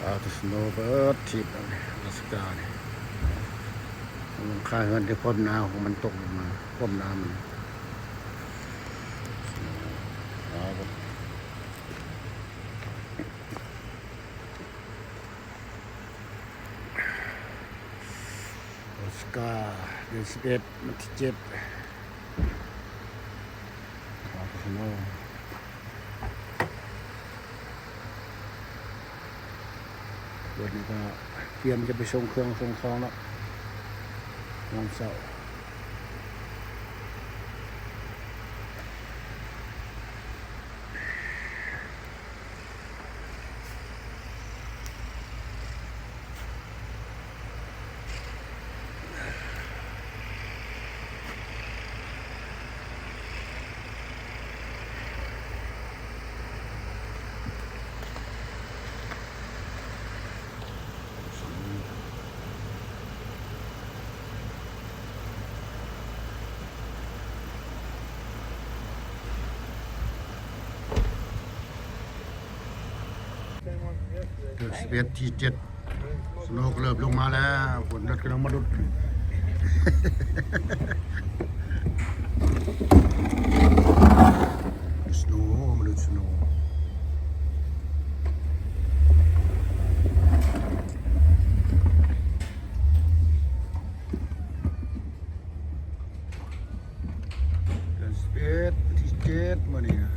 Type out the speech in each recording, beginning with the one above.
ອາ ສະໂນເບີດທິບອາລາສການີ້ ຫຼັງຄາເຮືອນທີ່ພົ້ນນ້ຳຂອງມັນຕົກລົງມາ ພົ້ນນ້ຳມັນ ອາ ອາລາສກາ ເດືອນສິບເອັດ ວັນທີເຈັດ ອາ ສະໂນ ເບິດນີ້ກໍກຽມຈະໄປສົ່ງເຄື່ອງສົ່ງຂອງເນາະ ຍາມເຊົ້າ. ເດືອນສິບເອັດ ທີເຈັດ ສະໂນກໍເລີ່ມລົງມາແລ້ວ ຝົນກໍກຳລັງມາຫຼຸດ ສະໂນ ມາຫຼຸດສະໂນ ເດືອນສິບເອັດ ທີເຈັດ ມື້ນີ້ນະ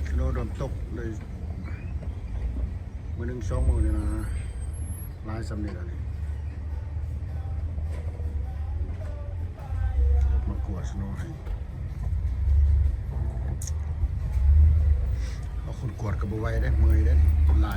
ສະໂນເລີ່ມຕົກເລີຍ ມື້ໜຶ່ງສອງມື້ນີ້ນະ ຫຼາຍສ່ຳນີ້ລະນີ້ ມາກວດສະໂນໃຫ້ ເອົາຄົນກວດກໍບໍ່ໄຫວເດ້ ເມື່ອຍເດ້ ມັນຫຼ